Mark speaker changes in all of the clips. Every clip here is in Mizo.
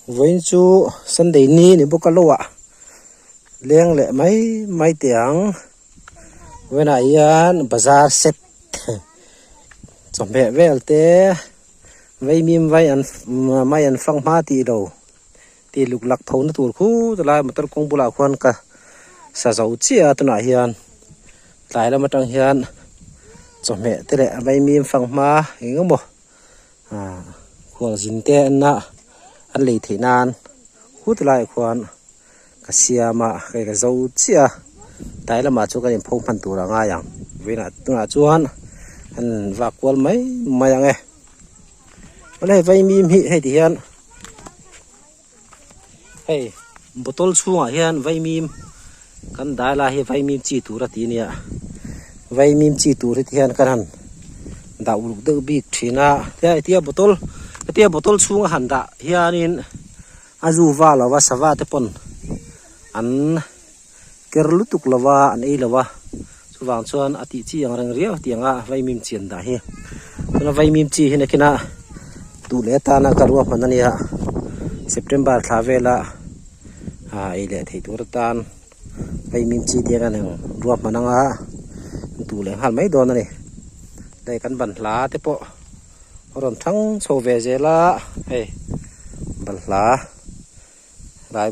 Speaker 1: Vawiin chu Sunday ni ni bawk a lo ah leng leh mai mai teh ang vawiinah hian bazar set chawhmeh vel te vaimim vai an mai an fang hma tih lo tih luk lak tho na tur khut a lai motor kawng bulah khuan ka sa zo chiah a tunah hian tlai lam atang hian chawhmeh te leh vaimim fang hma eng emaw. Ah khual zin te enna an lei theih nan khut laiah khuan ka siam a hei ka zo chiah a tlai lamah chuan kan inpho hman tur a ngai ang vawiinah tunah chuan an vak kual mai mai ang e awle hei vaimim hi hei ti hian hei bottle chhungah hian vaimim kan dai lai hi vaimim chi tur a ti ania vaimim chi tur hi ti hian kan han dah uluk deuh bik thin a hetia bottle hetia bottle chhunga han dah hianin a zu va lo va sava te pawn an ker lutuk lo va an ei lo va chuvang chuan a tih chi ang reng riau tiang a vaimim chi an dah hi chuan a vaimim chi hi nakin a duh leh atana ka ruahman ania September thla vela ah ei leh theih tur atan vaimim chi te hian an ruahman anga duh leh nghal mai dawn a ni hei kan ban hla te pawh a rawn thang chho ve zel a hei balhla lai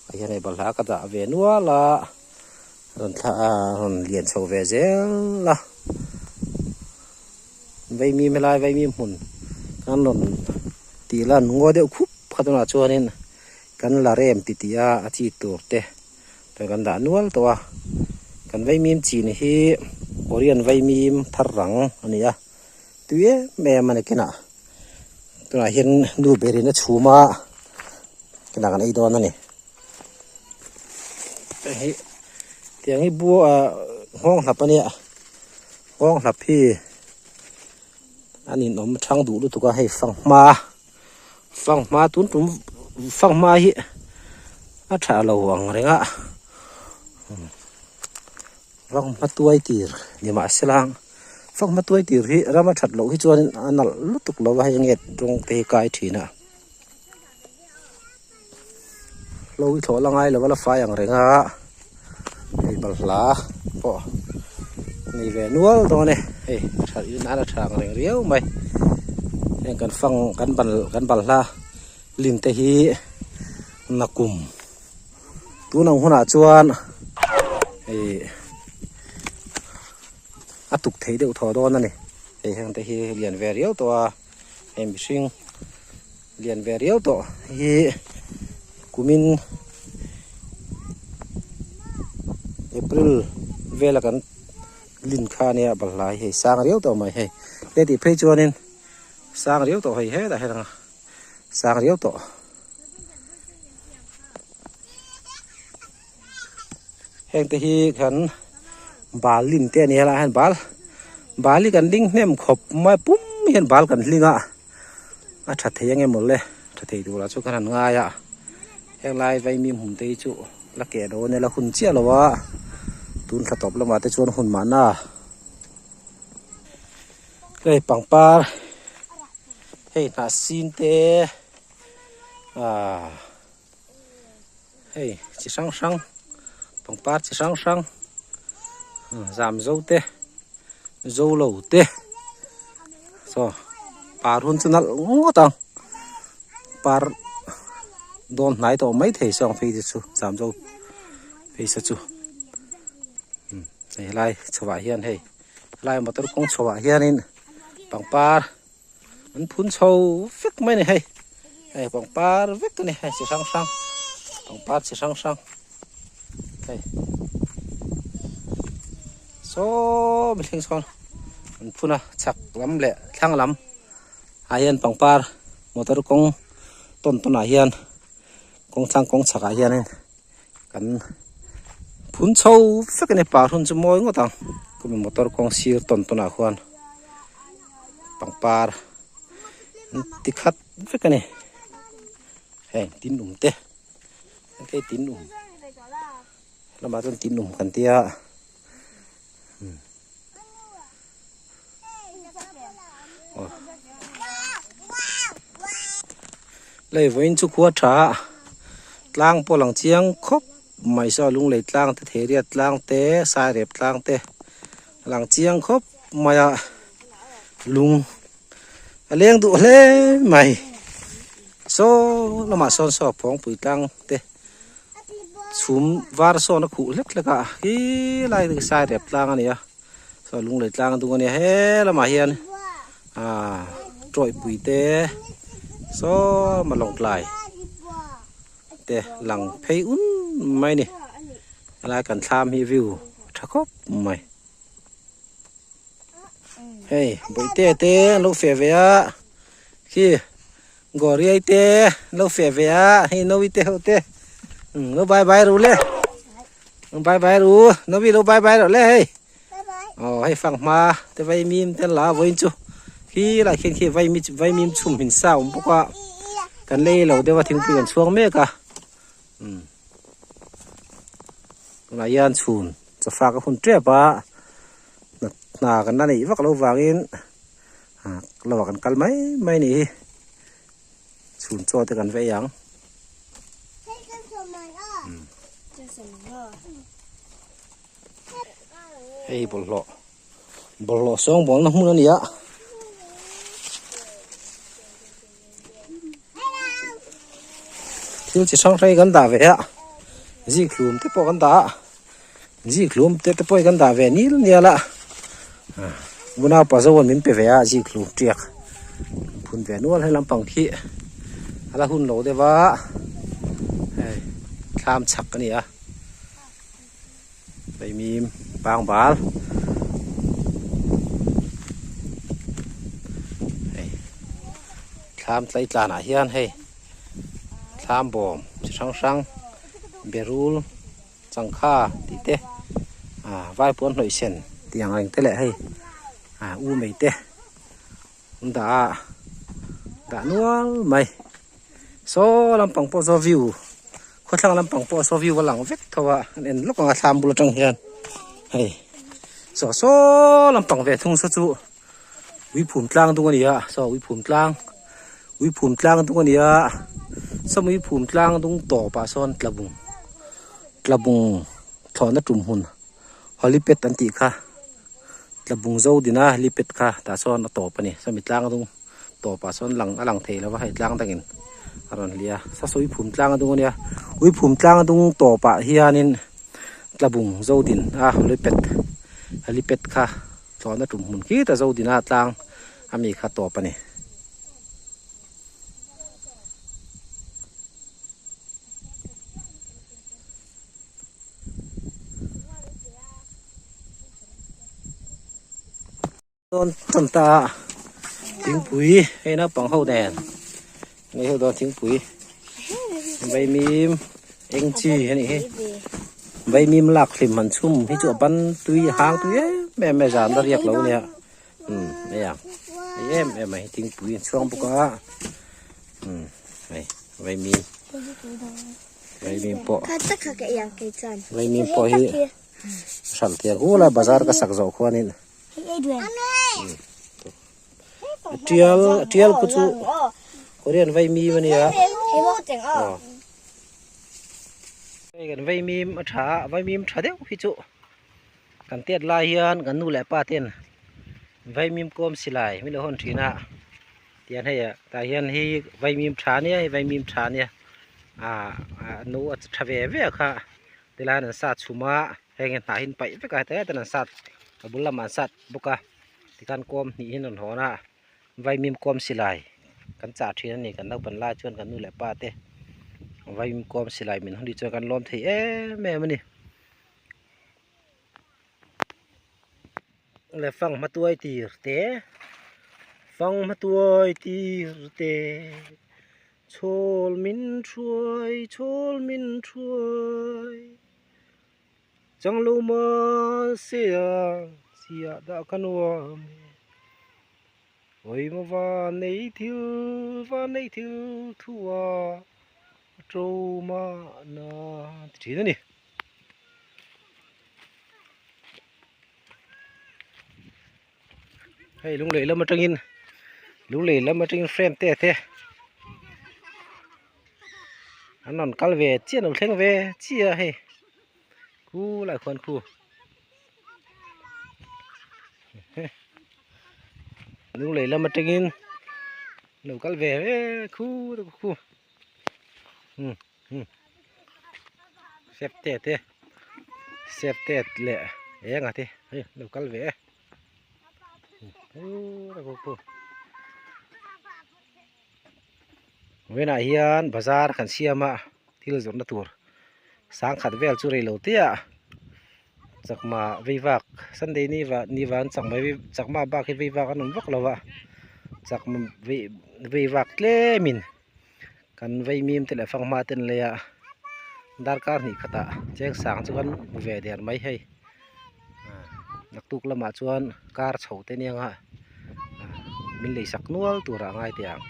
Speaker 1: ah hian hei balhla ka dah ve nual a rawn thla a rawn lian chho ve zel a vaimim helai vaimim hmun kan rawn tih lan ngaw deuh khup kha tunah chuanin kan la rem ti tih a a chi tur te chuan kan dah nual tawh a kan vaimim chin hi korean vaimim thar rang a ni a tui em em a ni kinah tunah hian nu berin a chhum a kinah kan ei dawn a ni hei tiang hi bua ah nghawng hlap a nia nghawng hlap hi a ninawm thang duh lutuk a hei fanghma fanghma tun tum fanghma hi a tha lo ang reng a fanghma tuai tir ni mahse lang fanghma tuai tir hi rama that loh hi chuan a nalh lutuk lo a hei nge rawng te hi kai thin a. Hlo hi thlawh la ngai lo a la fai ang reng a hei balhla pawh nei ve nual dawn e hei a tha in a la tha ang reng riau mai heng kan fang kan bal kan balhla lin te hi nakum tun ang hunah chuan hei a tuk thei deuh thaw dawn a ni hei heng te hi lian ve riau tawh a hei mihring. Lian ve riau tawh hi kumin April vela kan lin kha ania balhla hi hei sang riau tawh mai hei he tih phei chuanin sang riau tawh hei hetah hian sang riau tawh. Heng te hi kan bal lin te a ni helaiah hian bal bal hi kan ling hnem khawp mai pum hian bal kan hling a. A tha thei ange mawle tha thei turah chu kan han ngai a heng lai vaimim hmun te hi chu la keh lo ania la hun chiah lo a tun thla tawp lamah te chuan hun mahna hei pangpar hei hnah sin te ahh hei chi hrang hrang pangpar chi hrang hrang zam zo te. Zo lo te saw par hun chu nalh ngawt ang par dawn hnai tawh mai thei saw ang phei te chu zam zo phei se chu hei helai chho ah hian hei helai motor kawng chho ah hianin pangpar an phun chho vek mai a ni hei hei pangpar vek a ni hei chi hrang hrang pangpar chi hrang hrang hei saw mihring sawn an phun a chhak lam leh thlang lam ah hian pangpar motor kawng tawn tawn ah hian kawng thlang kawng chhak ah hianin kan phun chho vek a ni par hun chu mawi ngawt ang khumi motor kawng sir tawn tawn ah khuan pangpar an ti khat vek a ni heng tin um te hei tin um lamah chuan tin um kan tia Lei vawiin chu khua tha a tlang pawh a lang chiang khawp mai saw lunglei tlang te theriat tlang te sairep tlang te a lang chiang khawp mai a lung a leng duh hle mai saw lamah sawn saw phawngpui tlang te chhum var sawn a khuh hlek hlek a khi lai te khi sairep tlang a ni a. Saw lunglei tlang a dung a nia he lamah hian aaa tawihpui te sawm a lawngtlai te lang phei un mai a ni helai kan thlam hi view a tha khawp mai hei bawihte te an lo feh ve a khi gawriai te an lo feh ve a hei nawi te ho te lo bye bye ru le. Bye bye ru Novi lo bye bye rawh le hei aw hei fang hma te vaimim te la vawiin chu khi lai khian khi vaimi vaimim chhum hin sa awm bawk a kan lei lo deuh a thingpui kan chhuang mek a umm tunah hian chhun chawfak a hun tep a hna kan la neih vak loh vangin ah lovah kan kal mai mai a nih hi. Chhun chaw te kan vei ang. Hei bawlhhlawh bawlhhlawh sawng bawlna hmun a ni a. Thil chi hrang hrang hi kan dah ve a zik hlum te pawh kan dah a zik hlum te te pawh hi kan dah ve nil nial a unaupa zo an min pe ve a zik hlum tiak phun ve nual he lampang khi a la hun lo deuh a hei thlam chhak a ni a vaimim pangbal hei thlam tlai tlanah hian hei thlam bawm chi hrang hrang berul changkha tih te ah vaipuan hnawih sen tih ang reng te leh hei ah u mei te an dah a dah nual mai saw lampang pawh saw view khawthlang lampang pawh saw view a lang vek tho a an en lawk ang a thlam bul atang hian hei saw saw lampang ve thung saw chu uiphum tlang dung a ni a saw uiphum tlang uiphum tlang dung a ni a saw uiphum tlang dung tawpah sawn tlabung tlabung thlawhna tum hmun helipad an tih kha tlabung zo dina helipad kha tah sawn a tawp a ni sawmi tlang dung tawpah sawn lang a lang thei lo va hei tlang dangin a rawn hliah a saw saw uiphum tlang a dung a nia uiphum tlang dung tawpah hianin tlabung zo din a helipad helipad kha. Thlawhna tum hmun khi ta zo dina tlang a mi kha tawp a ni. Dawn tan ta thingpui hei naupang ho nen nei ho dawn thingpui vaimim eng chi a nih hi. Vaimim lak hlim han chhum hi chu a ban tui a hang tui em em a zan la riak lo a nia umm hei ang hei em em mai thingpui an chhuang bawk a umm hei vaimim vaimim pawh vaimim pawh hi hralh tiang hul a bazar ka sak zawh khuanin tial tial khu chu korean vaimim a nia aw. Hei kan vaimim a tha a vaimim tha deuh hi chu kan tet lai hian kan nu leh pa ten vaimim kawm silai min lo hawn thin a tian hei ah tah hian hei vaimim tha ania hei vaimim tha ania ah a no a tha ve ve kha tilai hian an sat chhum a heng hi hnah hi an paih vek a heta hetan an sat a bul lamah an sat bawk a tikhan kawm hnih hi an rawn hawn a. Vaimim kawm silai kan chah thin a ni kan naupan lai chuan kan nu leh pa te vaimim kawm silai min hawn hi chuan kan lawm thei em em a ni le fanghma tuai tir te fanghma tuai tir te chhawl min hruai chhawl min hruai chang lo mahse a chiah dah ka nuam e. Pawimawh va nei thil va nei thil thu a a to mahna ti thin a ni. Hei lunglei lam atangin lunglei lam atangin frame te te. An rawn kal ve chiah an lo thleng ve chiah a hei khu lai khuan khu lunglei lam atangin lo kal ve ve khu khu umm umm sep te te sep te leh eng a te hei lo kal ve e khu. Vawiinah hian bazar kan siam a thil zawrhna tur sangkhat vel chu rei lo te ah chakma vei vak sunday ni vah ni van chakma chakma bak hi vei vak an awm vak lo a chakma vei vei vak tlem in kan vei mim te leh fanghma te an lei a darkar hnih khatah cheng sang chu kan hmu ve der mai hei naktuk lamah chuan kar chho te aniang a min lei sak nual tur ah a ngai teh ang.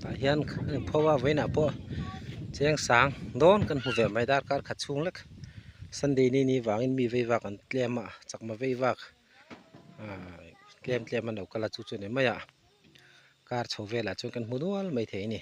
Speaker 1: Tah hian pho a vawiinah pawh cheng sang dawn kan hmu ve mai darkar khat chhung lek sunday ni ni vangin mi vei vak an tlem a chakma vei vak ahh tlem tlem an lo kal a chu chu a ni mai a car chho velah chuan kan hmu nual maithei a ni.